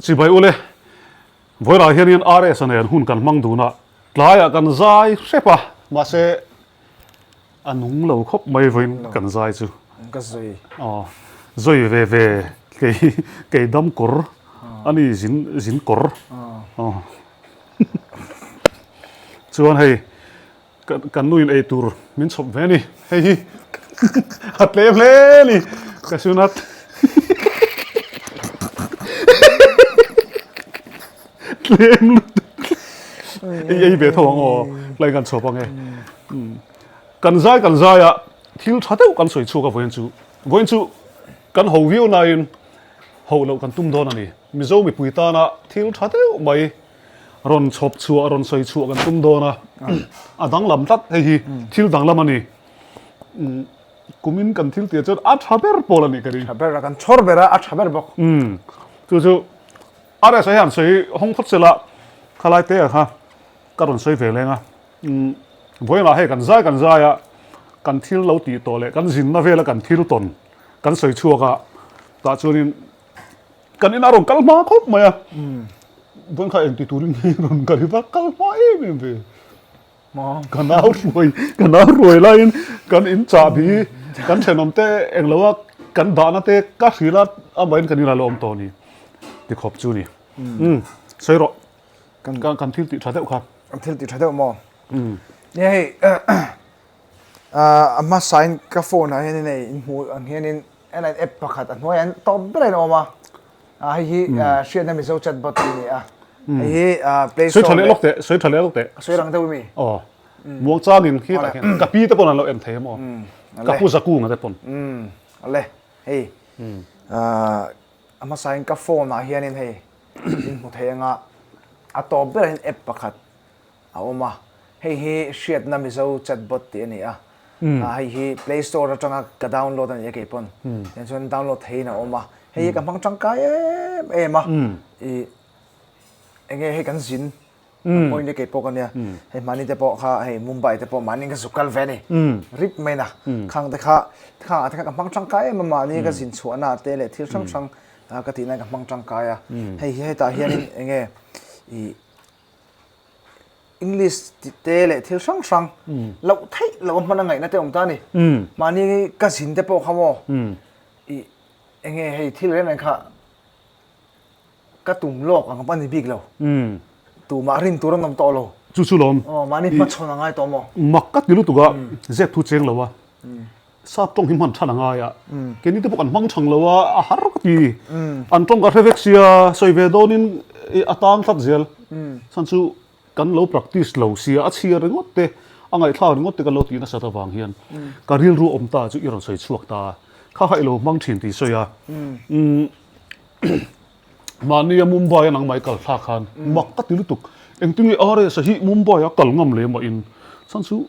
Chibai ule, Vawilah hianin RS-a nen hun kan hmang dun a, tlaiah kan zai hrep a, mahse a nung lo khawp mai vawiin kan zai chu. Ka zui. Aw, zui ve ve kei kei dam kawr a ni zin zin kawr. Aw. Chuan hei Kan nuin ei tur min chhawp ve a ni. Hei hi a tlem hle a ni. Cashew nut. Tlem lutuk. Ei ei ve tho ang aw. Tlai kan chhawp ang e. Kan zai kan zai a thil tha deuh kan sawi chhuak a vawiin chu. Vawiin chu kan ho viau nain ho loh kan tum dawn a ni. Mizo mipui tana thil tha deuh mai Rawn chhawp chhuah, rawn sawi chhuah kan tum dawn a, a danglam tlat hei hi thil danglam a ni. Kumin kan thil tih chuan a tha ber pawl a nih ka ring. Tha ber a, kan chhawr ber a, a tha ber bawk. Chu chu RSA hian sawi hawng phawt sela khalai te ah kha ka rawn sawi ve leng a. Vawiinah hei kan zai kan zai a, kan thil lo tih tawh leh kan zinna vela kan thil tawn kan sawi chhuak a, tah chuanin Kan inah rawn kal hma khawp mai a, vawiin kha engti turin nge rawn kal hi va kal hma em em ve. Ka nau ruai, ka nau ruai laiin kan in chahbi, kan thenawm te eng lo a kan dahna te ka hrilh a, amahin kan inah lo awm tawh a ni ti khawp chu a ni. Sawi rawh, kan thil tih tha deuh kha. Kan thil tih tha deuh maw? Nia hei a hmasain ka phone ah hianin hei inhmuh ang hianin Hetlai app pakhat a hnuaiah hian tawp ber in a awm a, hei hi hriatna Mizo chatbot tih a ni a, hei hi play store leh. Sawi tha leh lawk teh, sawi tha leh lawk teh. Sawi rang deuh mi? Aw, muang changin khi tah hian ka pi te pawn an lo en thei em aw, ka pu Zakunga te pawn. Ale, hei a hmasain ka phone ah hianin hei in hmu thei anga a tawp berah hian app pakhat a awm a, hei hi hriatna Mizo chatbot tih a ni a, hei hi play store atanga ka download a ni a keipawn, tiang chuan download theihin a awm a, hei hi ka hmang tangkai em em a, ih enge hei kan zin point hi keipawh ka nia, hei mahni te pawh kha hei Mumbai te pawh mahni ka zuk kal ve a ni, rip mai na, khang te kha khang ah te kha ka hmang tangkai em a mahni ka zin chhuahna te leh thil hrang hrang ka tihna ka hmang tangkai a, hei hi hetah hianin enge ih. English tih te leh thil hrang hrang loh theih loh a hman a ngaihna te awm ta a ni. Mahni ka zin te pawh kha maw ih enge hei thil reng reng kha ka tum lawk ang a ni bik lo. Tumah rin tur an awm tawh lo. Chu chu lawm. Aw mahni hmachhawn a ngai tawh maw? Mak ka ti lutuk a, zep thu cheng lo a. Sap tawng hi hman than a ngai a, keini te pawh kan hmang thang lo a, a har ka ti. An tawng ka hre vek sia, sawi ve dawnin a tang tlat zel. Chhan chu kan lo practice lo sia, a chhiar ringawt te, a ngaihthlak ringawt te kan lo tih nasat avang hian ka rilru awm ta chu i rawn sawi chhuak ta a, kha kha i lo hmang thin tih sawi a. Mahnia Mumbai a nangmah i kal thlak khan mak ka ti lutuk. Engtin nge RS a hi Mumbai a kal ngam leh mah in, chhan chu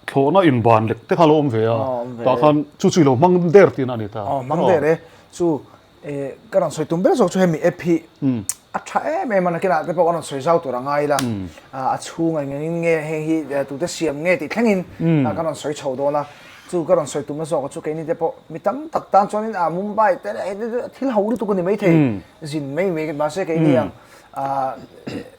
Thlawhna inban lek te kha lo awm ve a, tah khan chu chu i lo hmang der tihna a ni ta. Aw, hmang der e. Chu ka rawn sawi tum ber zawk chu hemi app hi a tha em em a, nakinah te pawh ka rawn sawi zau tur a ngai ila, a chhung eng engin nge heng hi tute siam nge tih thlengin ka rawn sawi chho dawn a. Chu ka rawn sawi tumna zawk chu keini te pawh mi tam tak tan chuanin a Mumbai te leh thil ho lutuk a ni maithei, zin mai mai mahse keini ang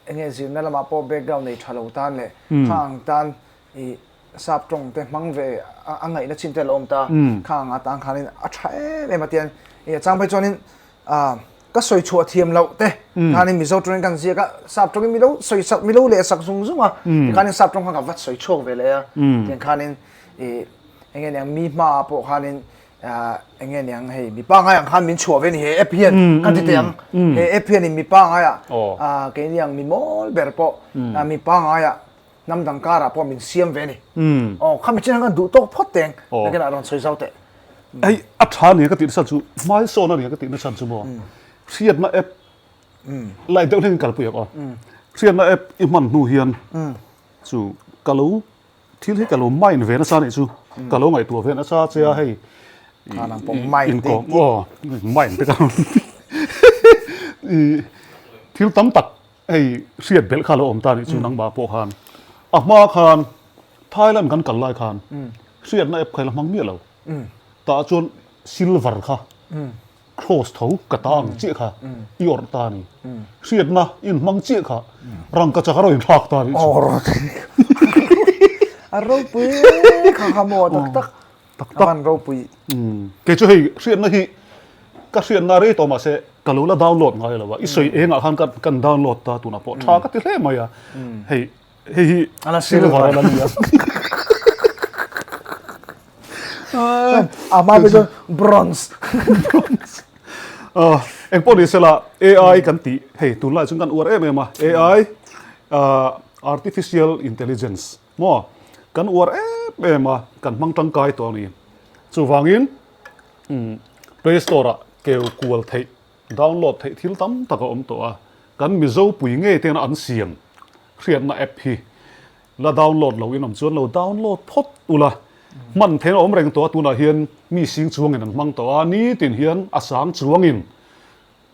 enge zirna lamah pawh background nei tha lo tan leh khang tan i sap tawng te hmang ve a ngaihna chin te a lo awm ta khang atan khanin a tha em em a tian i a chang phei chuanin ka sawi chhuah thiam loh te khanin Mizo tawngin kan ziak a sap tawngin milo sawi sak milo leh sak zung zung a tikhanin sap tawng khan ka vat sawi chhuak ve leh a tiang khanin i enge niang mi hma ah pawh khanin enge niang hei mi pangai ang khan min chhuah ve ni he app hian kan ti teh ang he app hianin mi pangai ah keini ang mi mawl ber pawh mi pangai ah Hnam dang karah pawh min siam ve a ni. Aw, khami chin khan duh tawk phawt teng. Nakin ah rawn sawi zau teh. Hei, a tha nia ka tih nasa chu, hmai sawn a nia ka tih nasa chu maw. Hriatna app lai deuh hlengin kalpui ang aw. Hriatna app i hman hnu hian chu ka lo thil hi ka lo mind ve nasa nih chu. Ka lo ngaihtuah ve nasa che a hei. Inkawm aw, mind te ka thil tam tak Hei hriat belh kha lo awm ta nih chu nangmah pawh khan a hma khan Thailand kan kal lai khan hriatna app kha i la hmang miah lo. Tah chuan silver kha. Kraws tho ka ta ang chiah kha i awrh ta a ni. Hriatna i inhmang chiah kha rangkachak a rawn inthlak ta a nih chu. A ropui kha kha maw tak tak. Tak tak. A van ropui. Kei chu hei hriatna hi ka hriatna rei tawh mahse ka lo la download ngai lo a. I sawi engah khan kan download ta tunah pawh tha ka ti hle mai a. Hei hei hi silver a la ni a. A hma phei chuan bronze. Bronze. Eng pawh ni sela AI kan tih hei tunlai chuan kan uar em em a. AI artificial intelligence maw kan uar em em a kan hmang tangkai tawh a ni. Chuvangin play store ah keu kual theih download theih thil tam tak a awm tawh a. Kan Mizo pui ngei tena an siam hriatna app hi La download lo in awm chuan lo download phawt ula, hman theihna awm reng tawh a, tunah hian mi sing chuangin an hmang tawh a, nitin hian a sang chuangin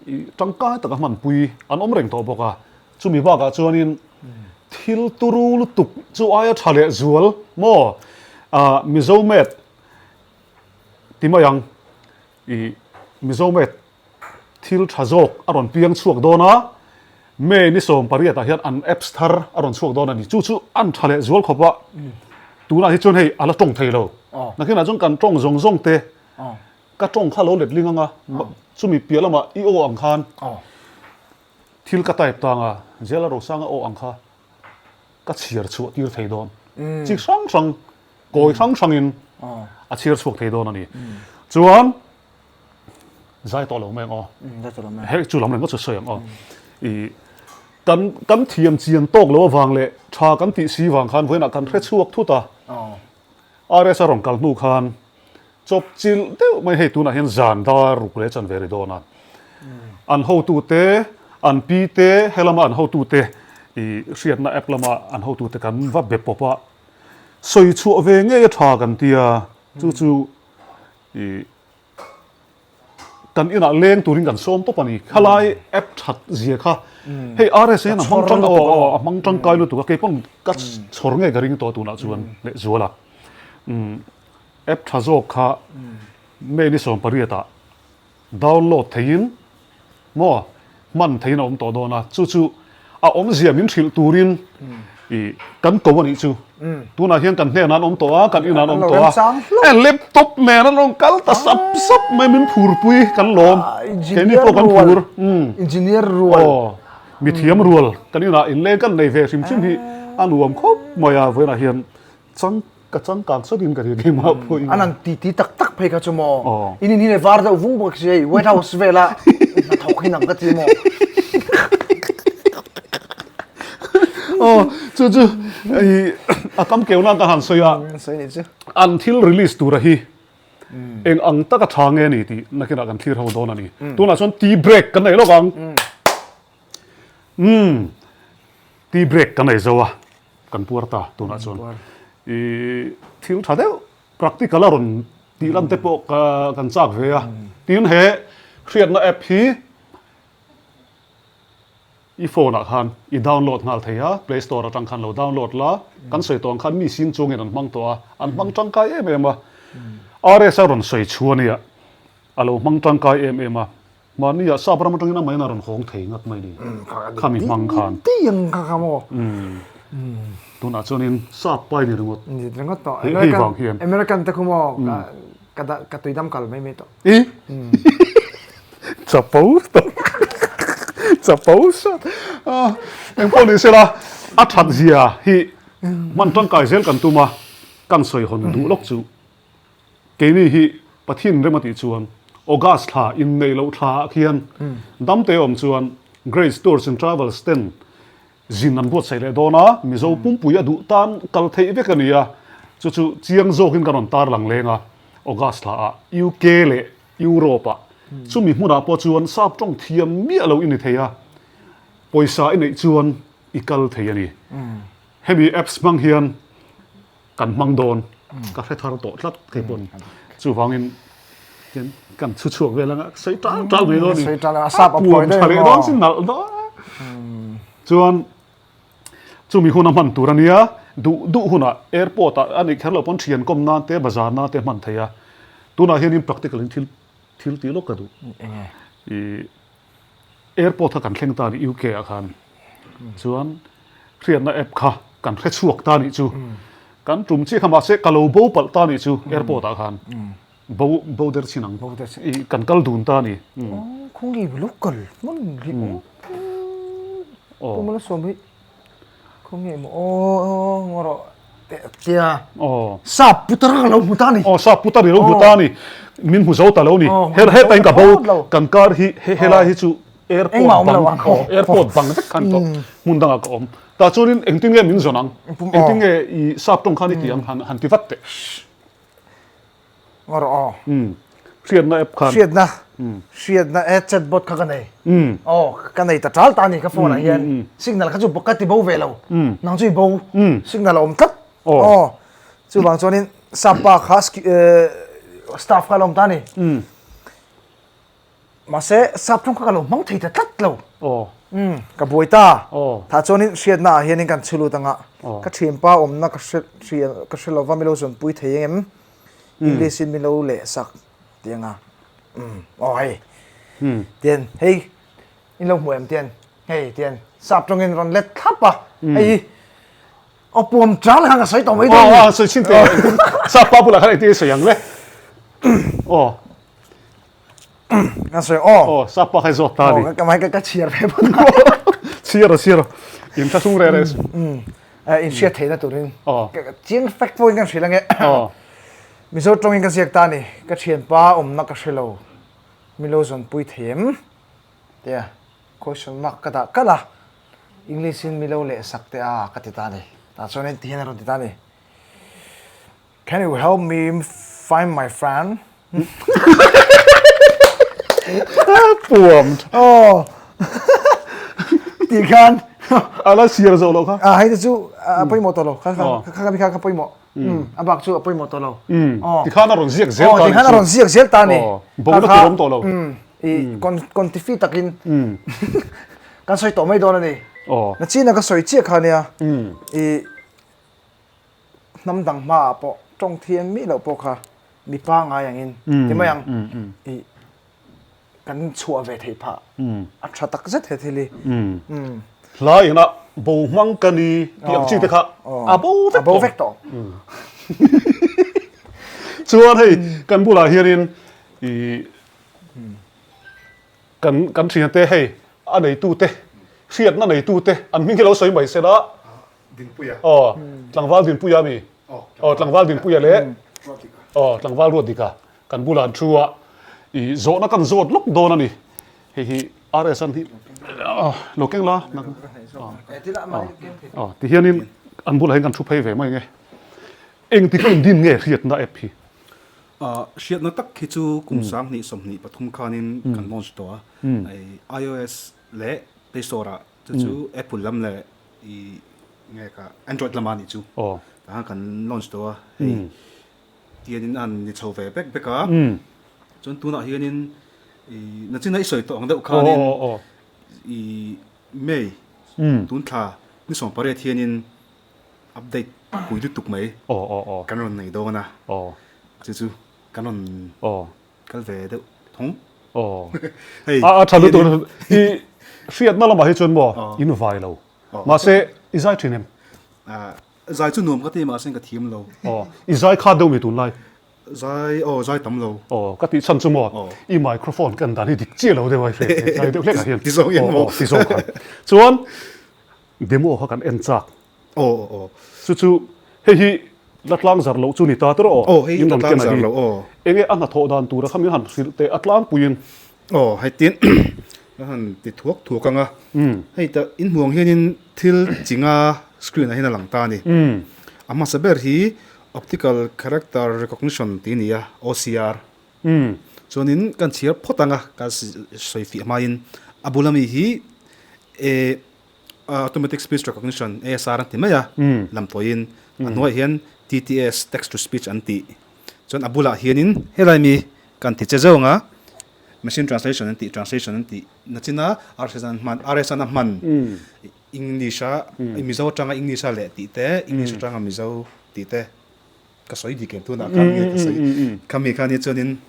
i tangkai taka hmanpui an awm reng tawh bawk a, chumi bakah chuanin thil turu lutuk chu aia tha leh zual maw ah Mizo Made ti mai ang i Mizo Made Thil tha zawk a rawn piang chhuak dawn a, May ni 18 ah hian an apps thar a rawn chhuak dawn a ni. Chu chu an tha leh zual khawp a, tunah hi chuan hei a la tawng thei lo. Nakinah chuan kan tawng zawng zawng te, ka tawng kha lo letling ang a, chumi piah lamah i aw ang khan thil ka type tang a, Zela Rosanga aw ang kha ka chhiar chhuah tir thei dawn. Chi hrang hrang, kawi hrang hrangin a chhiar chhuak thei dawn a ni. Chuan. Zai tawh lo mai ang aw. Zai tawh lo mai. Hei chu lam reng chu sawi ang aw. I kan kan thiam chian tawk lo avang leh tha kan tih si vang khan vawiinah kan hre chhuak thut a. RS a rawn kal hnu khan chawp chilh deuh mai hei tunah hian zan dar ruk leh chanve ri dawn a. An hotute, an pi te, helama an hotute i hriatna app lama an hotute kan va be pawp a. Sawi chhuah ve ngei a tha kan tia chu chu I kan inah leng turin kan sawm tawp a ni. Khalai app that zia kha hei RSA hian a hmang tang aw aw a hmang tangkai lutuk a kei pawn ka chhawr ngei ka ring tawh tunah chuan leh zual a. App tha zawk kha May ni 18 ah Download theiin maw hman theiin a awm tawh dawn a, chu chu a awmzia min hrilh turin i kan ko a nih chu. Tunah hian kan hnenah an awm tawh a, kan inah an awm tawh a, e laptop nen an rawn kal ta sap sap mai min phurpui kan lawm, keini pawh kan phur. Engineer rual. Aw, mithiam rual kan inah inleng kan nei ve hrim hrim hi a nuam khawp mai a, vawiinah hian chang Ka changkang sawtin ka ri keimah pawhin. An han titi tak tak phei kha chu maw. In in hi le var deuh vung bawk si hei White House vela hnathawk hi nang ka ti maw. Aw chu chu i a kam keu nan ka han sawi a. Sawi ni chu. An thil release tura hi eng ang taka tha nge ni tih nakinah kan thlir ho dawn a ni. Tunah chuan tea break kan nei lawk ang. Umm tea break kan nei zo a. Kan puar ta tunah chuan i thil tha deuh practical a rawn tih lan te pawh ka kan chak ve a. Tin he hriatna app hi i phone ah khan i download nghal thei a, play store atang khan lo download la, kan sawi tawh ang khan mi sing chungin an hmang tawh a, an hmang tangkai em em a. RS a rawn sawi chhuah ania a lo hmang tangkai em em a. Mahni ah sap ram atangin amahin a rawn hawng thei ngat mai ni. Khami hmang khan. Ti ang kha kha maw. Tunah chuanin sap pai ni ringawt. Ni ringawt tawh. Hei vang hian. American te khu maw ka ka tuidam kal mai mai tawh. I? Chapo tawh. Chapo sat. Engpawh ni sela a that zia hi hman tangkai zel kan tum a, kan sawi hawn duh lawk chu. Keini hi Pathian rem a tih chuan August thla inneih loh thla ah khian damte awm chuan Grace Tours and Travels ten zin an buatsaih leh dawn a, Mizo pumpui a duh tan kal theih vek a ni a, chu chu chiang zawkin kan rawn tarlang leng a, August thla ah UK leh Europe ah chumi hmunah pawh chuan sap tawng thiam miah lo i ni thei a, pawisa i neih chuan i kal thei a ni. Hemi apps hmang hian Kan hmang dawn ka hre thar tawh tlat thei pawn chuvangin hian kan chhu chhuak vel anga sawi tal tal mai dawn ni sawi tal a sap a phuai daih maw dawn sin nalh dawn chuan chumi hun a hman tur ania duh duh hunah airport ah a nih kher loh pawn thian kawm nan te bazar nan te hman thei a tunah hianin practical in thil. Thil tih lawk ka duh. Enge? I airport kha kan thleng ta ni UK ah khan. Chuan hriatna app kha kan hre chhuak ta nih chu. Kan tum chiah kha mahse ka lo bo palh ta nih chu airport ah khan. Bo bo der chin ang. I kan kal dun ta ni. Khawng i lo kal hman rih aw. Aw. Pumala sawm hi. Khawnge maw aw ngaw rawh teh tia. Aw. Sap putar ka lo hmu ta ni. Aw sap putar i lo hmu ta ni. Min hmu zo ta lo ni. Her heta in ka bo kan kar hi he helai hi chu airport bang aw airport bang vek khan tawh hmun dangah ka awm. Tah chuanin engtin nge min zawn ang? Engtin nge i sap tawng khan i tih ang han han ti vat teh. Ngaw rawh aw. Umm. Hriatna app khan. Hriatna. Hriatna e chatbot kha ka nei. Aw ka nei ta tal ta a ni ka phone ah hian. Signal kha chu ka ti bo ve lo. Nang chu i bo. Signal a awm tlat. Aw. Chuvang chuanin sap pa kha staff kha a lo awm ta a ni. Mahse, sap ṭawng kha ka lo hmang thei ta tlat lo. Aw. Umm, ka buai ta. Aw. Tah chuanin hriatna ah hianin kan chhu lut anga. Aw. Ka ṭhianpa awmna ka hre hria ka hre lova min lo zawnpui thei engem? English in min lo leh sak tih anga. Umm, aw hei. Umm. Tian, hei in lo hmu em tian? Hei tian, sap ṭawngin rawn let thlap a. Hei hi Aw puam ṭal khan ka sawi tawh mai dawn. Aw, sawi chhin teh. Sap pa bulah khan engtin nge sawi ang le? Aw. Ka sawi aw. Aw, sap pa kha i zawt ta a ni. Aw, ka mai ka chhiar ve bawk. Chhiar a chhiar a. In thla hlung reh reh. In hriat theihna turin. Aw. Chiang fek pawhin kan hrilh ange. Aw. Mizo tawngin ka ziak ta a ni. Ka thianpa awmna ka hre lo. Min lo zawnpui thei em? Tia question mark ka dah kalh a. English in mi lo leh sak teh a ka ti ta a ni. Tah chuan heti hian a rawn ti ta a ni. Can you help me find my friend? Puam. Aw. Tih khan. A la siar zawh loh kha. A hei te chu a pawimawh tawh lo. Kha kha kha kha kha pawimawh. A bak chu a pawimawh tawh lo. Ti khan a rawn ziak zel ta a ni. Ti khan a rawn ziak zel ta a ni. Bo na tur awm tawh lo. I contifi takin kan sawi tawh mai dawn a ni. Nachina ka sawi chiah kha nia. I hnam dang hmaah pawh tawng thiam miah loh pawh kha mi pangai angin ti mai ang i kan chhuah ve theih phah a tha tak zet he thil hi. Hla ina bo hmang ka ni tih ang chi te kha a bo vek tawh. A bo vek tawh. Chuan hei kan bulah hianin i Kan kan thiante hei a neitute hriatna neitute an hming hi lo sawi mai sela. Dinpuia. Aw tlangval Dinpuia mi. Aw tlangval Dinpuia leh aw tlangval Ruatdika kan bulah an thu a i zawhna kan zawt lawk dawn a ni. Hei hi RS an hi lo keng la aw tihianin an bulah hian kan thu phei ve mai nge. Engtik a indin nge hriatna app hi? Hriatna tak hi chu kum 2023 khanin kan launch tawh a, iOS leh Play Store ah chu chu Apple lam leh i nge ka Android lama nih chu tah khan kan launch tawh a, hei tianin a han ni chho ve bek bek a, chuan tunah hianin i nachina i sawi tawh ang deuh khanin i May tun thla ni 18 hianin Update pui lutuk mai kan rawn nei dawn a, chu chu kan rawn kal ve deuh thung. Hei a tha lutuk i hriatna lamah hi chuan maw in vai lo mahse i zai thin em? Zai chu nuam ka ti mahse ka thiam lo. I zai khat deuh mi tunlai? Zai aw zai tam lo. Aw ka tih chhan chu maw i microphone kan dan hi dik chiah lo deuh a i hriat zai deuh hlek ah hian ti zawng hian maw ti zawng khan chuan demo kha kan en chak. Aw aw. Chu chu hei hi la tlang zar loh chu ni ta tawh aw. Aw hei la tlang zar loh aw. Enge a hnathawh dan tura kha min han hrilh teh a tlangpuiin. Aw hei tin ka han ti thuak thuak anga hei ta inhmuang hianin thil chinga screen ah hian a lang ta a ni. A hmasa ber hi optical character recognition tih a ni a OCR. Chuanin kan chhiar phawt anga ka sawi fiah hmain a bula mi hi e. Automatic Speech Recognition, ASR, an ti mai a, lam tawiin a hnuaiah hian TTS, Text to Speech, an tih. Chuan a bulah hianin helai mi kan ti che zeuh ang a, Machine Translation an tih, Translation an tih nachina RSS an hman, RSS a hman English a, Mizo atanga English a leh tih te, English atanga Mizo tih te ka sawi dik em tunah khan nge ka sawi. Khami khan hi chuanin.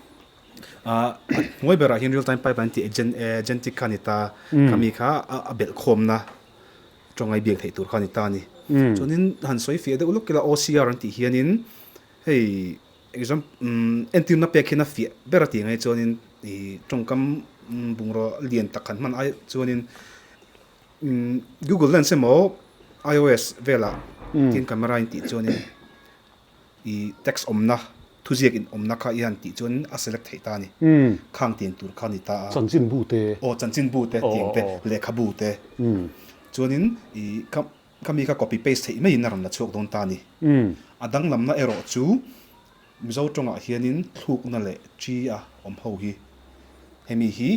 A hnuai berah hian real time pipeline tih agentic kha a ni ta, khami kha a belh khawmna tawngai biak theih tur kha a ni ta a ni. Chuanin han sawi fiah deuh lawk ila OCR an tih hianin hei exam entirna pek hian a fiah ber a tih ang ai chuanin ih tawngkam bungraw lian tak han hman ai chuanin Google Lens emaw iOS velah tin camera in tih chuanin I text awmna, thuziak in awmna kha i han tih chuan a select theih ta a ni. Khang tiang tur kha a ni ta a. Chanchinbu te. Aw, chanchinbu te, tiang te, lehkhabu te. Chuanin i kha khami kha copy paste theih maiin a rawn la chhuak dawn ta a ni. A danglamna erawh chu Mizo tawngah hianin thlukna leh chi a awm ho hi hemi hi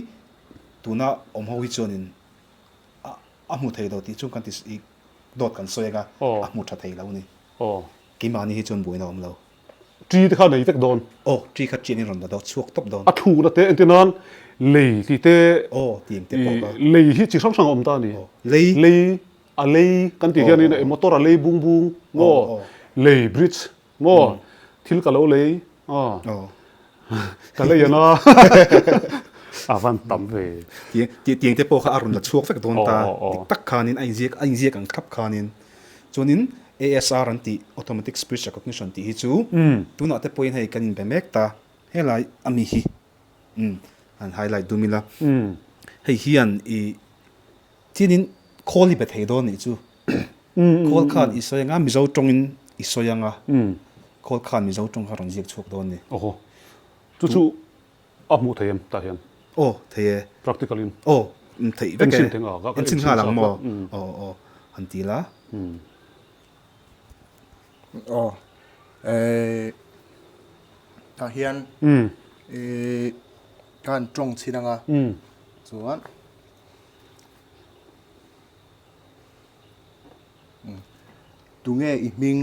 tuna awm ho hi chuanin a a hmu thei lo tih chu kan ti i dawt kan sawi anga a hmu tha thei lo a ni. Aw. Keimahni hi chuan buaina a awm lo. Ṭi te kha nei vek dawn. Aw, ṭi kha ṭiangin rawn la dawn, chhuak tawp dawn. A thukna te entir nan lei tih te. Aw, tih te pawh kha. Lei hi chi hrang hrang a awm ta a ni. Aw, lei. Lei, a lei kan tih hianin motor a lei bung bung maw? Lei bridge maw? Thil ka lo lei aw. Ka lei an a. A van tam ve. Tih tiang te pawh kha a rawn la chhuak vek dawn ta. Dik tak khanin a inziak a inziak ang thlap khanin. Chuanin ASR an tih Automatic Speech Recognition tih hi chu tunah te pawhin hei kan inbe mek ta. Helai ami hi han highlight dum ila. Hei hian i Tinin khawl i be thei dawn nih chu. Khawl khan i sawi anga Mizo tawngin i sawi anga khawl khan Mizo tawng kha rawn ziak chhuak dawn ni. Aw chu chu a hmuh thei em tah hian? Aw thei e. Practical in. Aw theih vek e. Enchhin thei nga ka enchhin nghal ang maw? Aw aw han ti la. Aw eh tah hian eh ka han tawng chhin anga chuan. Tunge i hming?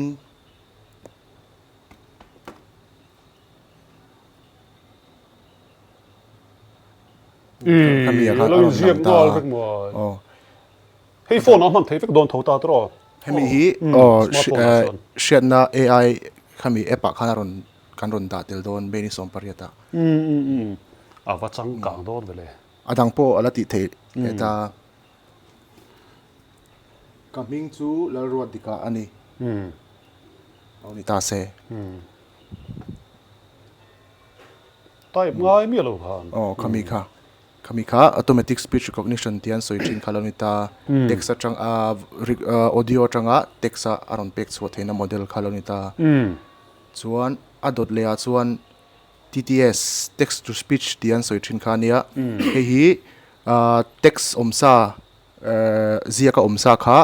Ih, lo inziak nghal vek maw? Hei phone ah hman thei vek dawn tho ta tawh. Hemi hi hriatna AI khami app ah khan a rawn kan rawn dah tel dawn May ni 18 ah. A va changkang dawn ve le. A dang pawh a la tih theih leh ta. Ka hming chu Lalruatdika a ni. Lo ni ta se. Type ngai miah lo khan. Aw khami kha. Khami kha automatic speech recognition tih an sawi thin kha lo ni ta. Text atang a audio atanga text a a rawn pek chhuah theihna model kha lo ni ta. Chuan a dawt leh ah chuan TTS, Text to Speech, tih an sawi thin kha a nia. Hei hi text awmsa, ziaka awmsa kha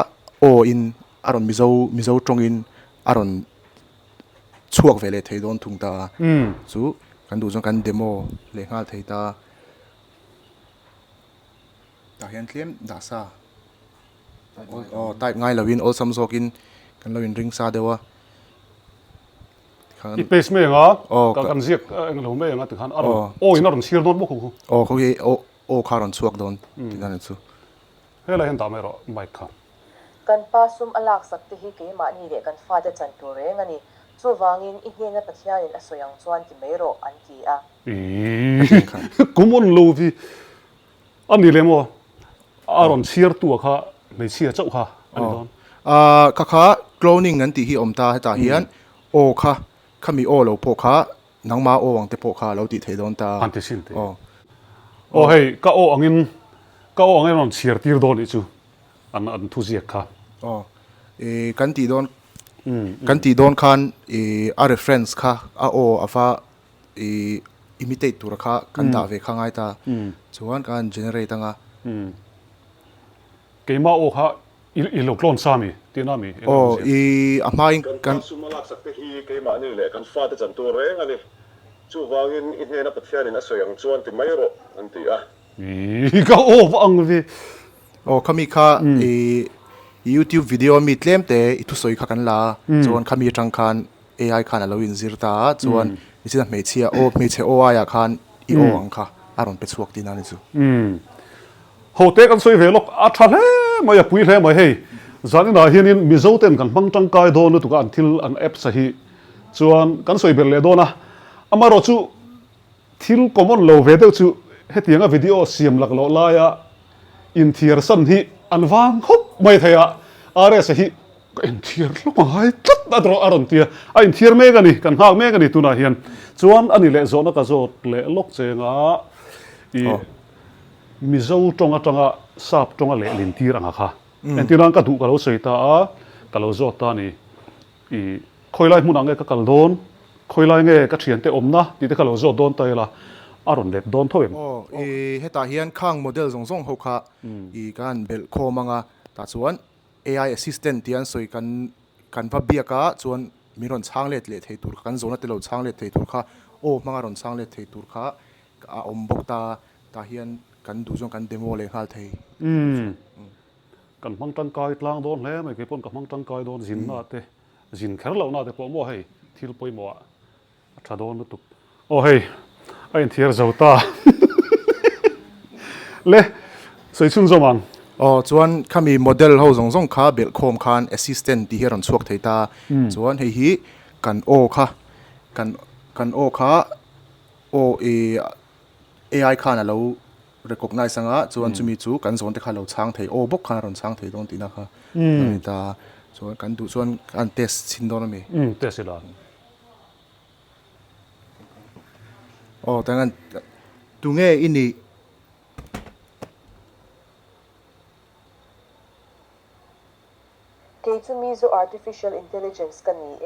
aw in a rawn Mizo, Mizo tawngin a rawn chhuak ve leh thei dawn thung ta a. Chu kan duh chuan kan demo leh nghal thei ta. Tah hian tlem dah sa. Aw type ngai lovin awlsam zawkin kan lo inring sa deuh a. I paste mai anga ka kan ziak eng lo mai anga tikhan a rawn aw in a rawn chhir dawn bawk ang chu. Aw khaw hi aw aw kha a rawn chhuak dawn tihna ni chu. Helai hian dah mai rawh mic kha. Kan pa sum a laksak te hi keimahni leh kan fate chan tur reng a ni. Chuvangin i hnena Pathianin a sawi ang chuan ti mai rawh an ti a. Ih kum on lo vi A ni lem aw, a rawn chhiar tu a kha hmeichhia chauh kha a ni dawn. Aw, kha kha cloning an tih hi awm ta hetah hian aw kha, khami aw lo pawh kha nangma aw ang te pawh kha a lo tih theih dawn ta. Han ti sin teh. Aw hei ka aw angin ka aw angin a rawn chhiar tir dawn nih chu an an thuziak kha. Aw, i kan tih dawn kan tih dawn khan i a reference kha a aw a va I imitate tura kha kan dah ve kha ngai ta. Chuan ka han generate anga. Keimah aw kha i lo tlawn sa mi tihna mi? Aw i a hmain kan. Kan pa sum a laksak te hi keimahni leh kan fate chan tur reng a ni. Chuvangin i hnena Pathianin a sawi ang chuan ti mai rawh an ti a. I ka aw va ang ve. Aw khami kha i youtube video ami tlem te i thusawi kha kan la a, chuan khami atang khan AI khan a lo inzir ta a, chuan nichina hmeichhia aw hmeichhe aw aiah khan i aw ang kha a rawn pe chhuak tihna a ni chu. Ho te kan sawi ve lawk a tha hle mai a pui hle mai hei zan inah hianin Mizo ten kan hmang tangkai dawn lutuk a an thil an apps a hi chuan kan sawi belh leh dawn a amaherawhchu. Thil common lo ve deuh chu hetianga video siam laklawh laia inthiar san hi an vang khawp mai thei a, RS-a hi ka inthiar hlawk a ngai tlat a rawn ti a, a inthiar mek a ni, kan nghak mek a ni tunah hian. Chuan a ni leh zawhna ka zawt leh lawk cheng a, i Mizo tawng atanga sap tawnga lehlin tir anga kha. Entirnan ka duh ka lo sawi ta a, ka lo zawt ta a ni. I khawilai hmunah nge ka kal dawn, khawilai nge ka thiante awmna tih te kha lo zawt dawn ta ila, a rawn let dawn tho em? Aw, i hetah hian khang model zawng zawng ho kha i ka han belh khawm ang a, tah chuan AI assistant tih an sawi kan kan va biak a, chuan min rawn chhang let leh thei tur kha, kan zawhna te lo chhang let thei tur kha, aw hmanga rawn chhang let thei tur kha a awm bawk ta, tah hian kan duh zawng kan demo leh nghal thei. Kan hmang tangkai tlang dawn hle mai, kei pawn ka hmang tangkai dawn zinna te, zin kher lohna te pawh maw hei thil pawimawh ah a tha dawn lutuk. Aw hei a inthiar zo ta le sawi chhunzawm ang. Aw chuan khami model ho zawng zawng kha belh khawm khan assistant tih hi a rawn chhuak thei ta, chuan hei hi kan aw kha kan kan aw kha aw i AI khan a lo Recognize anga chuan chumi chu kan zawn te kha lo chhang thei aw bawk khan a rawn chhang thei dawn tihna kha a ni ta. Chuan kan duh chuan an test chhin dawn a mi? Umm test ila. Aw tang an tunge i nih? Kei chu Mizo Artificial Intelligence ka ni e.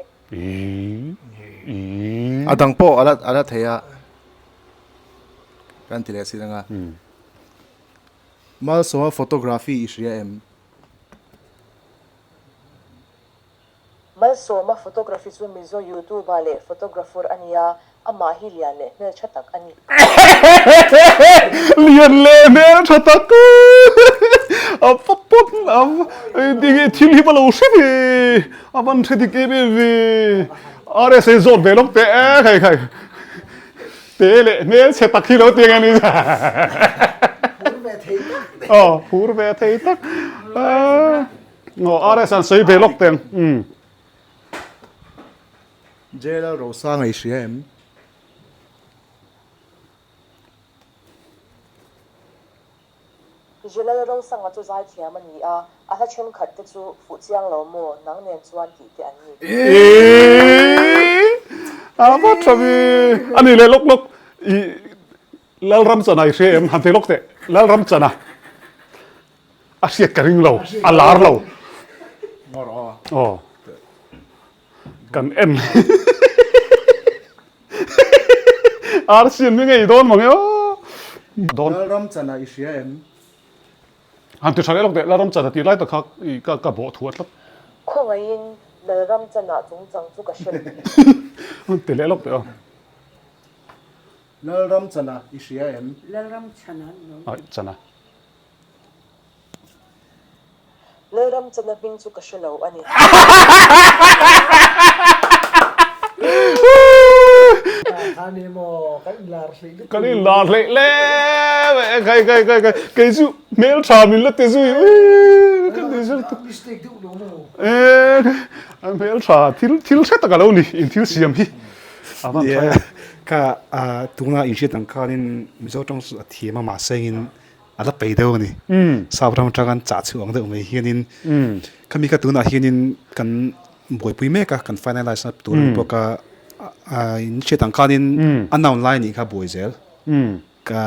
A dang pawh a la thei a, kan ti leh si reng a. Malsawma photography i hria em? Malsawma photography chu Mizo YouTuber leh photographer a nia, amah hi lian leh hmeltha tak a ni. Lian leh hmeltha tak a pawp pawp a thil hi va lo hre ve, a van hre dik em em ve, RSA zawt ve lawk teh e khai khai te leh hmelchhe tak hi lo ti ang a ni. Phur ve thei tak. Aw phur ve thei tak. Aw RS an sawi ve lawk teng. Umm. JLL Rosanga i hria em? JLL Rosanga chu zaithiam a ni a, a hla thenkhat te chu fuh chiang lo maw nang nen chuan tih te an ni. Eeii a va tha ve. A ni leh lawk lawk i Lalramchana i hria em? Han ti lawk teh. Lalramchana. A hriat ka ring lo, a lar lo. Aw. Kan en. Arsi an mi ngei dawn mang e aw. Dawn. Lalram chana i hria em? Han ti tha leh lawk teh, Lalram chana tih lai tak kha i ka ka bawh thuah tlat. Khawngaihin Lalram chana chungchang chu ka hre lo. Han ti leh lawk teh aw. Lalram chana i hria em? Lalram chana an lo. Ai chana. Lalramchana hming chu ka hre lo a ni. Kan inlar hleih le kai kai kai kai kei chu hmel tha min la ti zui ui ka ti zui tuk e an hmel tha thil thil hre tak a lo ni in thil siam hi a van tha ka tuna in hriat ang khanin Mizo tawng chu a thiam a mahse in A la pei deuh a ni. Sap ram atanga an chah chhuah ang deuh mai hianin khami kha tunah hianin kan buaipui mek a, kan finalize na tur a ni bawk a, in hriat ang khanin a noun lai nih kha buai zel. Ka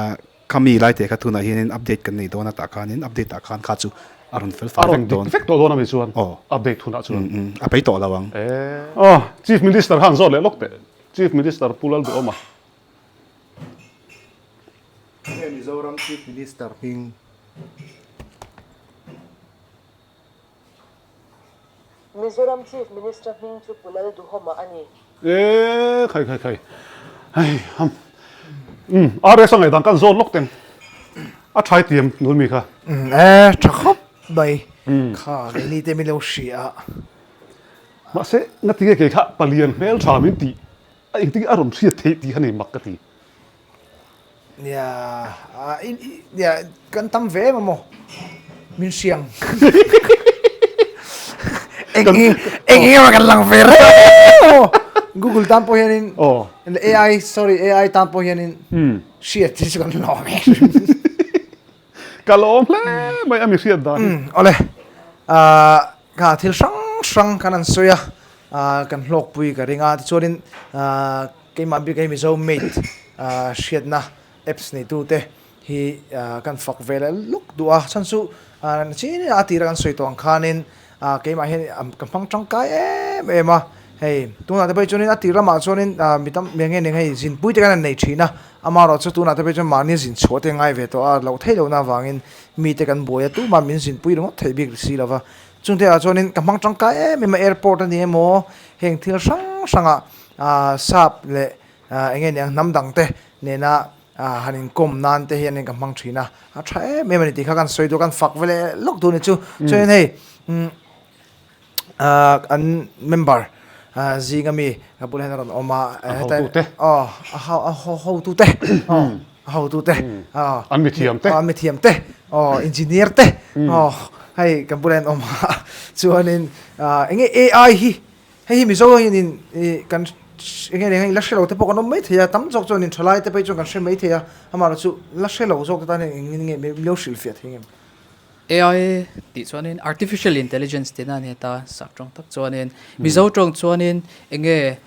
khami lai te kha tunah hianin update kan nei dawn a tah khanin update ah khan kha chu a rawn fel fai vek dawn. A rawn dik vek tawh dawn a mi chuan update hunah chuan. A pei tawh lo ang. Aw Chief Minister khan zawt leh lawk teh. Chief Minister Pu Lalduhawma. Nge Mizoram Chief Minister hming? Mizoram Chief Minister hming chu Pu Lalduhawma a ni. E khai khai khai hei ham umm RS a ngaihdan kan zawn lawk teng a thai tiam nul mi kha. E tha khawp mai kha keini te min lo hria a. Mahse ngatinge kei kha palian hmel tha min tih a engtin a rawn hriat theih tih kha nei mak ka ti. Nia, nia kan tam ve em amaw min hriang. Eng eng eng emaw kan lang ve reng amaw. Google tan pawh hianin AI sorry AI tan pawh hianin hriat hi chu kan lawm e. Ka lawm hle mai a mi hriat dan hi. Awle kha thil hrang hrang kan han sawi a kan hlawkpui ka ring a tichuanin keimah bik hei Mizo mate hriatna apps neitute hi kan fak ve leh luk duh a chhan chu chin a tira kan sawi tawh ang khanin keimah hian ka hmang tangkai em em a hei tunah te pawh hi chuanin a tir lamah chuanin mi tam eng nge eng hei zinpui te kan han nei thin a amaherawh chu tunah te pawh hi chuan mahni zin chhuah te ngai ve tawh a loh theih lohna avangin mite kan buai a tumah min zinpui ringawt theih bik si lova chungte ah chuanin ka hmang tangkai em em a airport a ni emaw heng thil hrang hrangah sap leh eng nge niang hnam dang te nena han inkawm nan te hianin ka hmang thin a, a tha em em a ni tih kha kan sawi duh a, kan fak ve leh lawk duh a ni chu. Chuanin hei an member zinga mi ka bulah hian a rawn awm a, A hotute. Aw a hotute aw a hotute aw An mithiam te. An mithiam te aw engineer te aw hei ka bulah hian a awm a, chuanin eng nge AI hi Hei hi Mizo hianin ih kan eng nge eng la hre lo te pawh kan awm mai thei a, tam zawk chuanin thalai te pawh hi chuan kan hre mai thei a, amaherawh chu la hre lo zawk te tan hian engin nge mi lo hrilhfiah thei ngem? AI tih chuanin Artificial Intelligence tihna a ni ta, sak tawng tak chuanin Mizo tawng chuanin eng nge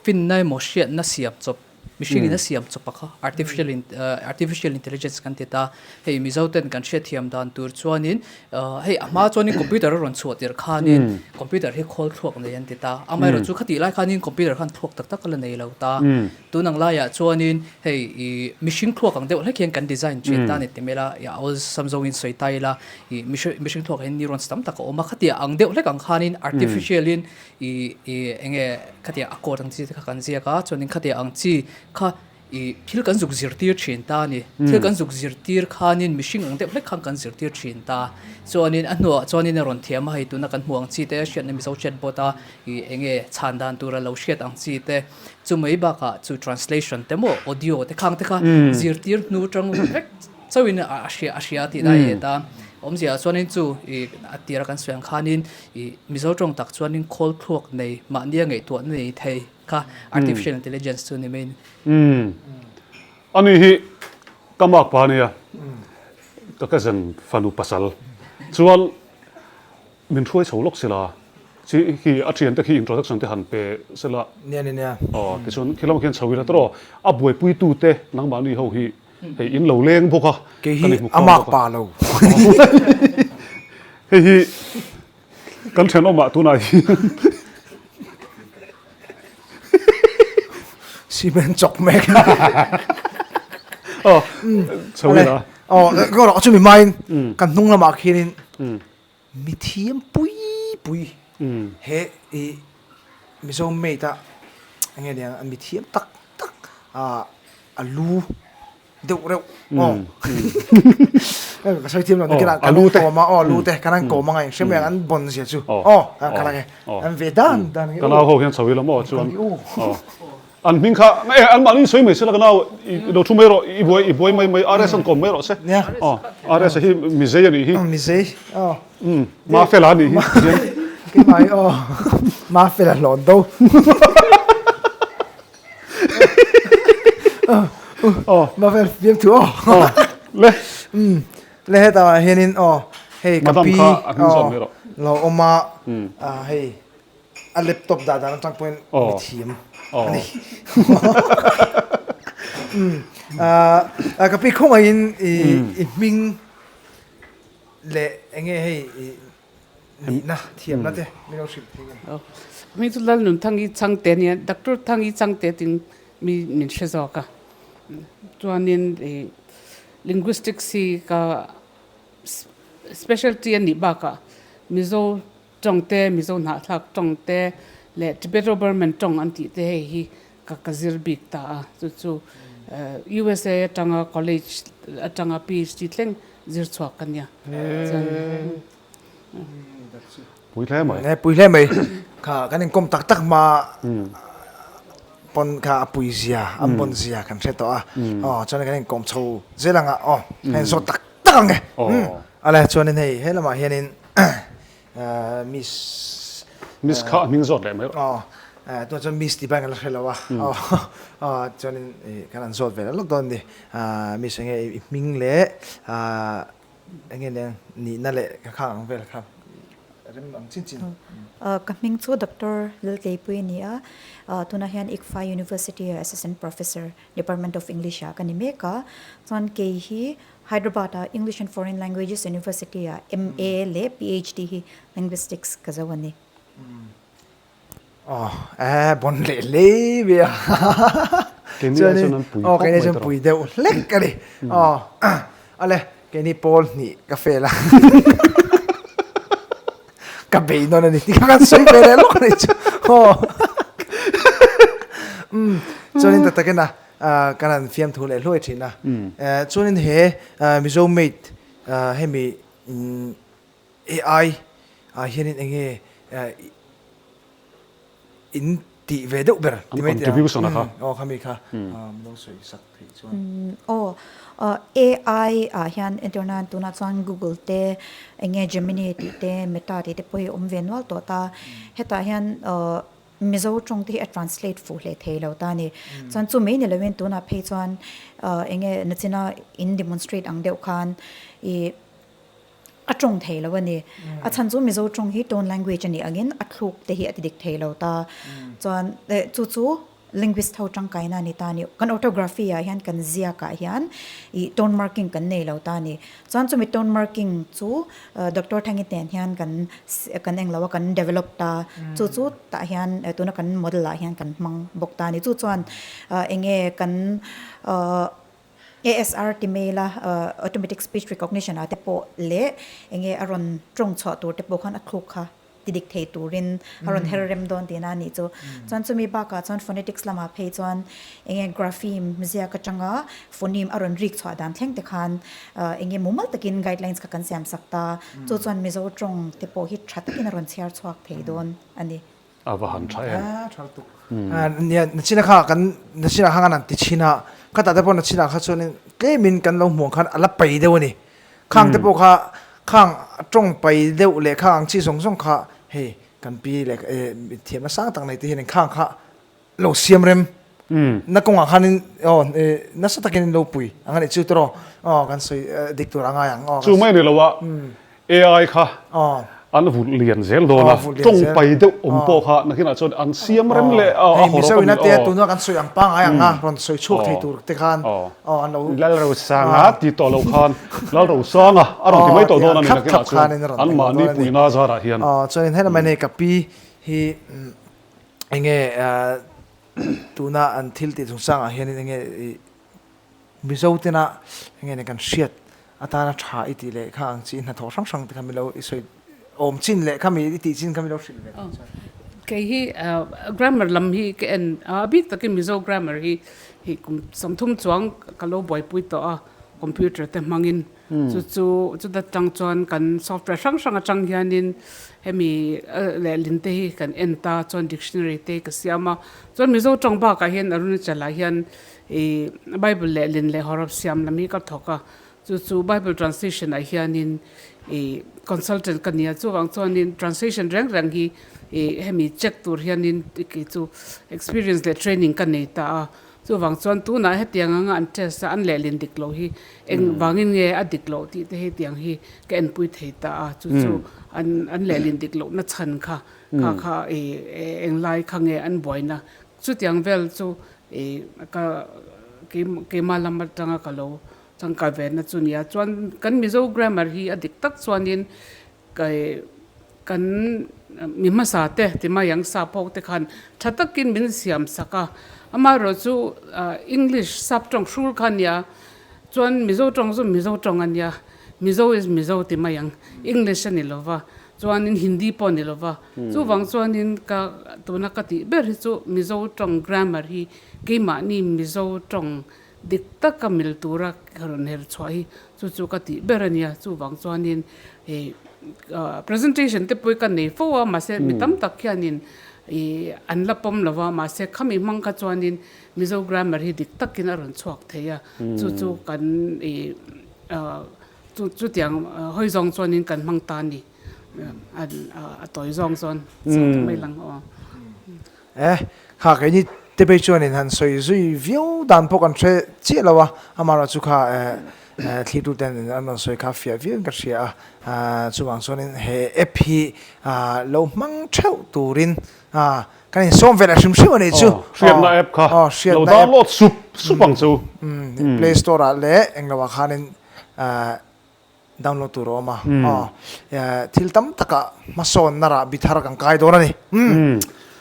finna emaw hriatna siam chawp Mihring in a siam chawp a kha artificial artificial intelligence kan ti ta. Hei Mizo ten kan hriatthiam dan tur chuanin hei a hma chuanin computer a rawn chhuah tirh khanin computer hi khawl thluak nei an ti ta. Amaherawh chu khatih lai khanin computer khan thluak tak tak a la nei lo ta. Tun ang laiah chuanin hei ih mihring thluak ang deuh hlek hian kan design thin ta a ni ti mai ila, a awlsam zawngin sawi ta ila ih mihring thluak ah hian neurons tam tak a awm a. Khatiah ang deuh hlek ang khanin artificial in I i enge khatiang a coat ang chi te kha kan ziak a chuanin khatiang ang chi kha i thil kan zuk zirtir thin ta a ni. Thil kan zuk zirtir khanin mihring ang deuh hlek khan kan zirtir thin ta. Chuanin a hnuah chuanin a rawn thiam a hei tuna kan hmuh ang chi te hriatna Mizo chatbot a i enge chhan dan tura lo hriat ang chi te chumai bakah chu translation te maw audio te khang te kha zirtir hnu tang vek chauhin a hria a hria tih lai a ni ta. Awmzia chuanin chu i a tira kan sawi ang khanin i Mizo tawng tak chuanin khawl thluak nei mahnia ngaihtuahna nei thei kha artificial intelligence chu ni mai a ni. Umm. Ani hi ka mak pa ania ka cousin fanu pasal chuan Min hruai chho lawk sela, chi khi a thiante khi introduction te han pe sela. Nia nia nia. Aw tichuan khi lamah khian chho ila tawh a buaipui tute nangmahni ho hi hei in lo leng bawk a. Kei hi a mak pa lo. Hei hi kan thenawmah tunah hian. Cement chawk mek. Aw chho ila. Aw ka rawh chu mi hmain kan hnung lamah khianin. Mi thiam pui pui he i Mizo mate a enge niang a mi thiam tak tak a a lu deuh reuh aw ka sawi thiam lo nakinah kan han kawm a aw lu te kan han kawm anga in hre mai ang an bawn zia chu aw ka la nge an ve dan dan ka nau ho hian chho ila maw chuan aw An hming kha e an mahni sawi mai sela ka nau i lo thu mai rawh i buai i buai mai mai RS an kawm mai rawh se. Aw RS a hi mizei a nih hi. Mizei aw. Um Mafela a nih hi hian. Keimah hi aw Mafela hlawn do. Aw Mafela fiam thu aw. Aw le. Um le hetah hianin aw hei ka pi aw lo awm a hei. A laptop dah dan atang pawhin mi thiam a ni. Ka pi khawngaihin i hming leh enge hei i nihna thiamna te min lo hrilh thei ngem? Hming chu Lalnun Thangi Changte a nia, Doctor Thangi Changte tiin mi min hre zawk a. Chuanin linguistics hi ka specialty a nih bakah Mizo Tawng te, Mizo hnahthlak tawng te leh Tibeto-Burman tawng an tih te hei hi ka ka zir bik ta a, chu chu USA atanga college atanga PhD thleng zir chhuak ka nia. Chuan Pui hle mai. Nge pui hle mai. Kha kan inkawm tak tak hma pawn kha a pui zia, an pawn zia kan hre tawh a. Aw chuan kan inkawm chho zel anga aw kan inzawt tak tak ang e. Ale chuanin hei he lamah hianin Miss Miss kha a hming zawt leh mai rawh. Aw. Tunah chuan Miss tih bak kan la hre lo a, chuanin kan han zawt ve lawk lawk dawn a ni. Miss enge i hming leh enge nen nihna leh ka khang ang vel kha rem ang chin chin. Ka hming chu Doctor Laltleipui a ni a, tunah hian ICFAI University ah Assistant Professor, Department of English ah ka ni mek a. Chuan kei hi Hyderabad ah English and Foreign Languages University ah MA leh PhD hi Linguistics ka zo a ni. Aw eh bon leh hle ve a Keini ai chuan an pui khawp mai tawh. Pui deuh hlek a ni. Aw ale keini pawl hnih ka fail a. Ka bei nawn a ni tih kha kan sawi ve leh lawk a ni chu. Aw umm chuanin tak takin a kan han fiamthu leh hluai thin a. Chuanin he Mizo mate hemi AI ah hianin eng nge in tih ve deuh ber ti mai teh ang. Aw khami kha min lo sawi sak theih chuan. Aw AI ah hian entir nan tunah chuan Google te eng nge Gemini tih te Meta tih te pawh hi a awm ve nual tawh ta. Hetah hian Mizo tawng te hi a translate fuh hle thei lo ta a ni. Chuan chu mai ni loin tunah phei chuan eng nge nachina in demonstrate ang deuh khan ih A tawng thei lo a ni. A chhan chu Mizo tawng hi tone language a nih angin a thluk te hi a ti dik thei lo ta. Chuan chu chu linguist ho tangkaina a ni ta a ni. Kan orthography ah hian kan ziak ah hian ih tone marking kan nei lo ta a ni. Chuan chumi tone marking chu Doctor Thangi nen hian kan kan englo a kan develop ta. Chu chu tah hian tuna kan model ah hian kan hmang bawk ta a ni. Chu chuan eng nge kan ASR ti mail a automatic speech recognition ah te pawh leh enge a rawn tawng chhuah tur te pawh khan a thluk kha ti dik thei turin a rawn her rem dawn tihna a nih chu. Chuan chumi bakah chuan phonetics lamah phei chuan enge grapheme ziak atanga phoneme a rawn rik chhuah dan thleng te khan enge mumal takin guidelines kha kan siam sak ta. Chu chuan Mizo tawng te pawh hi tha takin a rawn chhiar chhuak thei dawn a ni. A va han tha em. Tha lutuk. Nia nachina kha kan nachina kha kan han ti chhin a, khatah te pawh nachina kha chuanin tlemin kan lo hmuh ang khan a la pai deuh a ni. Khang te pawh kha khang tawng pai deuh leh khang ang chi zawng zawng kha hei kan pi leh thiamna sang tak nei te hianin khang kha lo siam rem na kawngah khanin aw nasa takin in lo pui ang a nih chu tawh aw kan sawi dik tur a ngai ang aw. Chu mai ni lo a AI kha an vulh lian zel dawn a, tawng pai deuh awm pawh kha nakinah chuan an siam rem leh a hei Mizo ina te tuna kan sawi ang pangngai ang a rawn sawi chhuak thei tur te khan aw an lo Lalrosanga ti tawh lo khan Lalrosanga a rawn ti mai tawh dawn a ni nakinah chuan anmahni puina zarah hian. Aw chuanin helama nei ka pi hi enge tuna an thil tih chungchangah hianin enge Mizo tena enge ni kan hriat atana tha i tih leh kha ang chi hnathawh hrang hrang te kha milo i sawi awm chin leh kha mi i tih chin kha milo hrilh ve thei chuan. Kei hi grammar lam hi ka en a bik takin Mizo grammar hi hi kum 30 chuang ka lo buaipui tawh a computer te hmangin chu chu chuta tang chuan kan software hrang hrang atang hianin hemi lehlin te hi kan en ta chuan dictionary te ka siam a chuan Mizo tawng bakah hian Arunachal ah hian I Bible lehlin leh hawrawp siam lam hi ka thawk a, chu chu Bible translation ah hianin i consultant ka ni a, chuvang chuanin translation reng reng hi i hemi check tur hianin kei chu experience leh training ka nei ta a, chuvang chuan tunah hetiang anga an test a an lehlin dik loh hi eng vangin nge a dik loh tih te hetiang hi ka enpui thei ta a, chu chu an an lehlin dik lohna chhan kha kha kha i englai kha nge an buaina chutiang vel chu I ka keimah lam atanga ka lo changkai ve na chu nia. Chuan kan Mizo grammar hi a dik tak chuanin kan mi hmasa te ti mai ang sap ho te khan tha takin min siam sak a. Amaherawh chu English sap tawng hrul kha nia. Chuan Mizo tawng chu Mizo tawng a nia. Mizo is Mizo ti mai ang. English a ni lova. Chuanin Hindi pawh a ni lova. Chuvang chuanin ka tuna ka tih ber hi chu Mizo tawng grammar hi keimahni Mizo tawng dik taka mil tura ka rawn her chhuah hi chu chu ka tih ber a nia. Chuvang chuanin hei presentation te pawh hi ka nei fo a mahse mi tam tak hianin ih an la pawm lo va mahse khami hmang kha chuanin Mizo grammar hi dik takin a rawn chhuak thei a chu chu kan ih chu chutiang hawi zawng chuanin kan hmang ta a ni. A tawi zawng chuan chak mai lang aw. E, kha keini te phei chuanin han sawi zui viau dan pawh kan hre chiah lo a, amaherawhchu kha thlir tuten an rawn sawi kha fiah viauin ka hria a, chuvang chuanin he app hi lo hmang theuh turin kan insawm ve leh hrim hrim a nih chu. Hriatna app kha lo download sup sup ang chu. Play Store ah leh englo ah khanin Download tur a awm a, aw thil tam takah hmasawnna rahbi thar kan kai dawn a ni.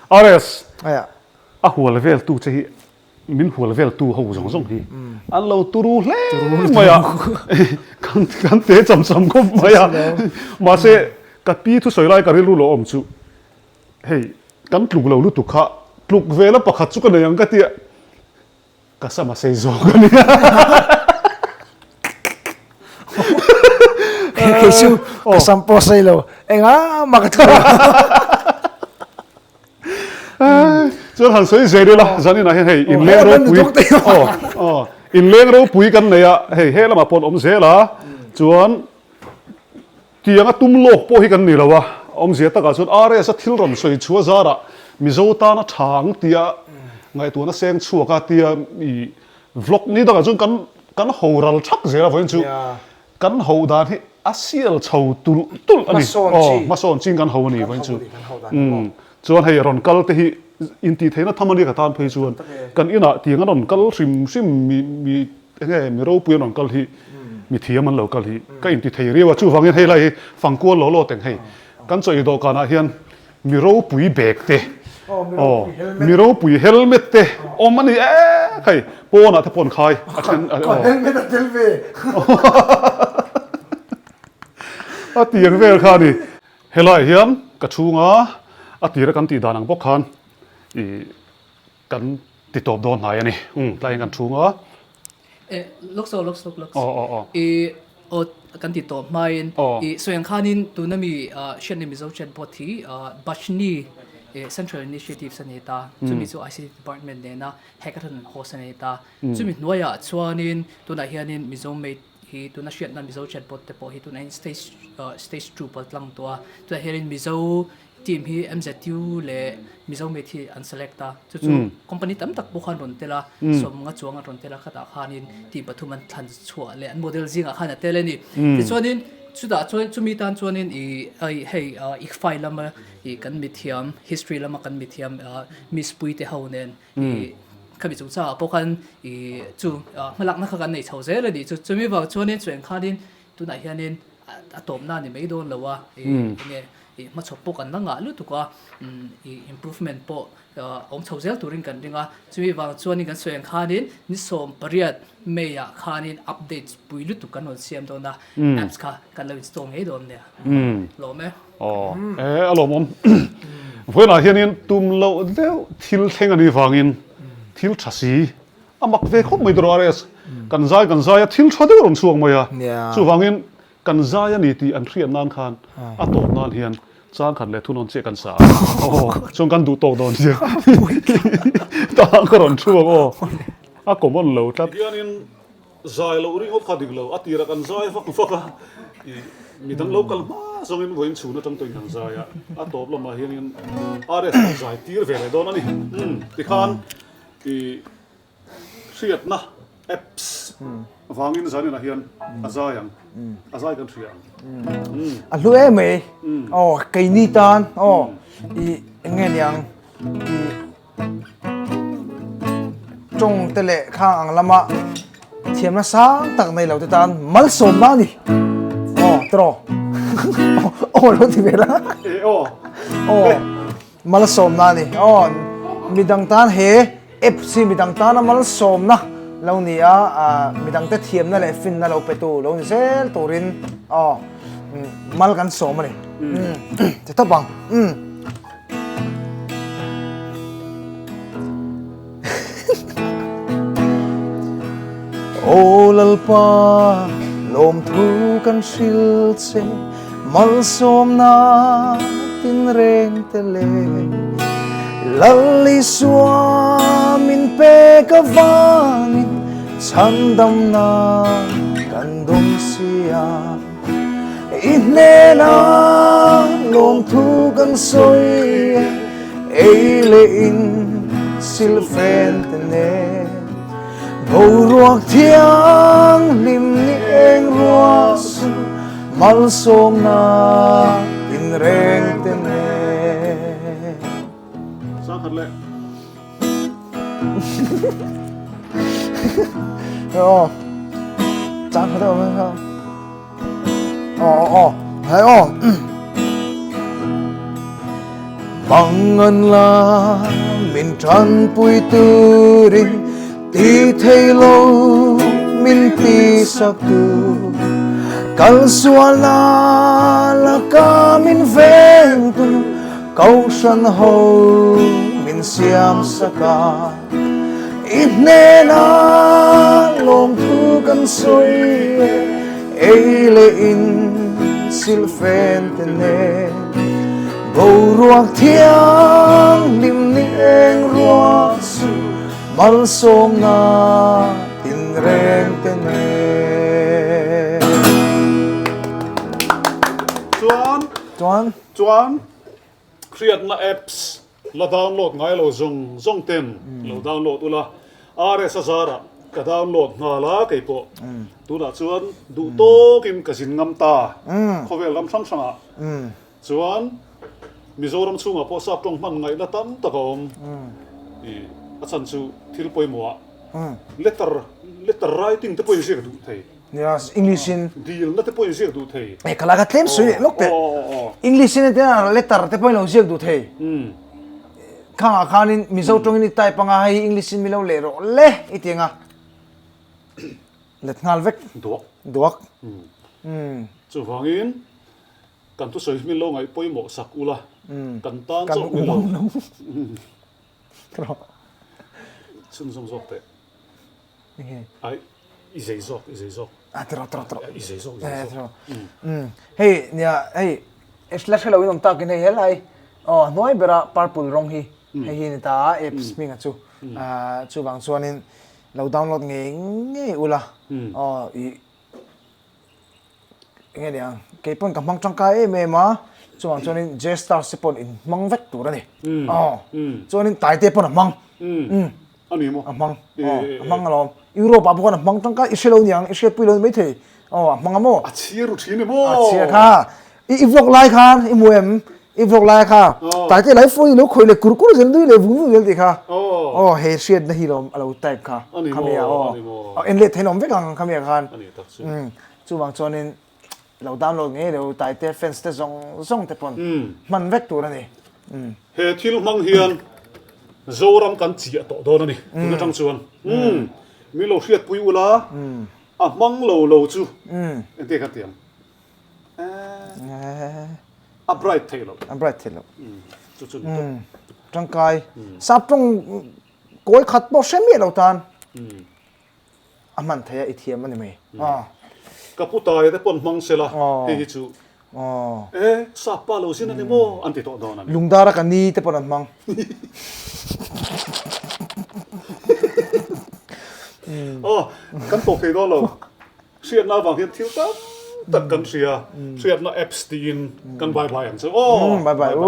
RS, a hual vel tu che hi min hual vel tu ho zawng zawng hi an lo turu hle mai a, kan te cham cham khawp mai a, mahse ka pi thusawi lai ka rilru lo awm chu hei kan tluk lo lutuk kha tluk vela pakhat chu ka nei ang ka tia. Ka sam a sei zawk a nia. Kei chu ka sam pawh sei lo. Enga mah ka thur lo. Chuan han sawi zel ila zaninah hian hei inleng ropui aw aw inleng ropui kan nei a hei he lamah pawh an awm zel a chuan Tiang a tum lawk pawh hi kan ni lo a, awmzia takah chuan RS a thil rawn sawi chhuah zarah Mizo tana tha ang tia ngaihtuahna seng chhuak a tia i vlog ni dangah chuan kan kan ho ral thak zel a vawiin chu kan ho dan hi a sial chho tulh tulh a ni. Aw hmasawn chin kan ho a ni vawiin chu. Umm chuan hei rawn kal te hi intihtheihna tham a nia ka tan phei chuan kan inah tiang a rawn kal hrim hrim mi mi Enge mi ropui an rawn kal hi, mi thiam an lo kal hi ka inti thei riau a, chuvangin hei lai hi fangkual law law teng hei kan chaw dawhkanah hian mi ropui bag te aw mi ropui helmet te awm a ni e hei pawnah te pawh an khai a then aw helmet a tel ve a tiang vel kha a ni helaiah hian ka chhunga a tira kan tih dan ang bawk khan ih Kan ti tawp dawn hnai a ni. Umm tlaiin kan chhung a. Eh lawk saw lawk lawk lawk. Aw aw aw. I aw kan ti tawp hmain i sawi ang khanin tuna mi hriatna Mizo chatbot hi Bachni Central Initiatives a nei ta. Chumi chu ICT Department nena hackathon an host a nei ta. Chumi hnuaiah chuanin tunah hianin Mizo Made hi tuna hriatna Mizo chatbot te pawh hi tunah hian stage stage 2 pal tlang tawh a. Tunah hianin Mizo Team hi MZU leh Mizo Mate hi an select a, chu chu company tam tak pawh khan rawn tel a, sawmnga chuang an rawn tel a, khatah khanin team pathum an thlan chhuah leh an model zingah khan a tel a ni. Tichuanin chutah chuan chumi tan chuanin ih hei ICFAI lama ih kan mithiam history lama kan mithiam Miss Puite ho nen ih khami chungchangah pawh khan ih chu hmalakna kha kan nei chho zel a ni. Chu chumi vang chuanin chuan khanin tunah hianin a tawpna a ni mai dawn lo a, ih enge Ih hmachhawp pawh kan la ngah lutuk a, ih improvement pawh awm chho zel turin kan ring a, chumi vang chuanin kan sawi ang khanin ni 18 May ah khanin updates pui lutuk kan rawn siam dawn a, apps kha kan lo install ngei dawn nia. Lawm e. Aw, e a lawmawm. Vawiinah hianin tum loh deuh thil thleng a nih vangin thil tha si a mak ve khawp mai tawh RS. Kan zai kan zai a thil tha deuh a rawn chhuak mai a, chuvangin Kan zai a ni tih an hriat nan khan a tawp nan hian chang khat leh thunawn chiah kan sa a, aw chuan kan duh tawk dawn sia tah ka rawn thu ang aw, a common lo tlat. Hianin zai loh ringawt kha dik lo, a tirah kan zai vak vak a, ih midang lo kal hma zawngin vawiin chhun atang tawhin kan zai a, a tawp lamah hianin RS kan zai tir ve leh dawn a ni, umm tikhan ih. Hriatna, apps, vangin zaninah hian a zai ang, a zai kan hria ang. A hlu em mai. Aw, keini tan, aw, i eng nge niang, i tawng te leh khang ang lama thiamna sang tak nei lo te tan malsawmna a ni. Aw, tiraw. Aw lo ti ve la. E aw. Aw. Malsawmna a ni. Aw, midang tan he apps hi midang tana malsawmna lo ni a, midangte thiamna leh finna lo petu lo ni zel turin aw mal kan sawm a ni. Ti tawp ang. Aw Lalpa, lawmthu kan hril che. Malsawmna tinreng te leh Lal Isua min pek avangin chhandamna kan dawng si a. I hnena lawmthu kan sawi e, ei. leh in silfen te nen boruak thianghlim ni eng ruah su malsawmna tinreng te nen. Sangkhat leh. Aw chang khat awm kha. Aw aw aw hai aw. Mangan la min tanpui turin ti thei lo min ti sak tu kal sual la laka min veng tu Kohhran ho min siam sak a, i hnena lawmthu kan sawi e, ei leh in silfen te nen. Boruak thianghlim ni eng ruah chu malsawmna tinreng te nen. Chuan. Chuan. Chuan hriatna apps la download ngai lo zawng zawng ten lo download ula, RS a zarah ka download nghal a kei pawh tunah chuan duh tawkin ka zin ngam ta khawvel ram hrang hrangah chuan Mizoram chhungah pawh sap tawng hman ngaihna tam tak a awm i a chhan chu thil pawimawhah letter letter writing te pawhin ziak duh thei. Nia, English in. Dilna te pawhin ziak duh thei. Eh, ka la ka tlem sui leh lawk teh. English in tia letter te pawhin lo ziak duh thei. Khangah khanin Mizo tawngin i type anga hei English in mi lo leh rawh le i ti anga. Let nghal vek. Duak. Duak. Chuvangin kan thusawi hi min lo ngaih pawimawh sak ula. Kan tan chauh ni lo. Chhunzawm zawk teh. Ai, i zei zawk, i zei zawk. A tiro tiro tiro. I zei zawk, i zei zawk. Hei, nia, hei, la hre lo in awm takin hei helai, aw, hnuai bera purple rawng hi, hei hi ni ta a, apps hminga chu. Chuvang chuanin lo download ngei ngei ula, aw, i Enge ni ang, kei pawn ka hmang tangkai em em a, chuvang chuanin J Stars te pawn in hmang vek tur a ni. Aw, chuanin Taite pawn a hmang. A ni maw? A hmang, aw, a hmang alawm. Europe ah pawh khan a hmang tangkai, i hre lo niang, i hriatpui lo ni maithei. Aw, a hmang a maw? A chhiar ru thin e maw? A chhiar kha. I vlog lai khan i hmu em? I vlog lai kha Taite lai phone i lo khawih leh kur kur zel nui leh vung vung zel tih kha. Aw, he hriatna hi lawm a lo type kha. Khami ah aw. En leh thein awm vek ang khami ah khan. Chuvang chuanin lo download ngei lo Taite fans te zawng zawng te pawn hman vek tur a ni. He thil hmang hian Zoram kan chiah tawh dawn a ni tun atang chuan. Min lo hriatpui ula a hmang lo lo chu engtiang khan ti ang? A bright theih loh. A bright theih loh. Chu chu ni tawp. Tangkai. Sap tawng kawi khat pawh hre miah lo tan. A hman theih a i thiam a ni mai. Ka pu taia te pawn hmang sela hei hi chu e sap pa lo zin a ni maw an ti tawh dawn a ni. Lungdara ka ni te pawn an hmang. Aw kan tawp thei dawn lo. Hriatna avang hian thil tam tak kan hria. Hriatna apps tiin kan bye bye ang chu aw. Bye bye u.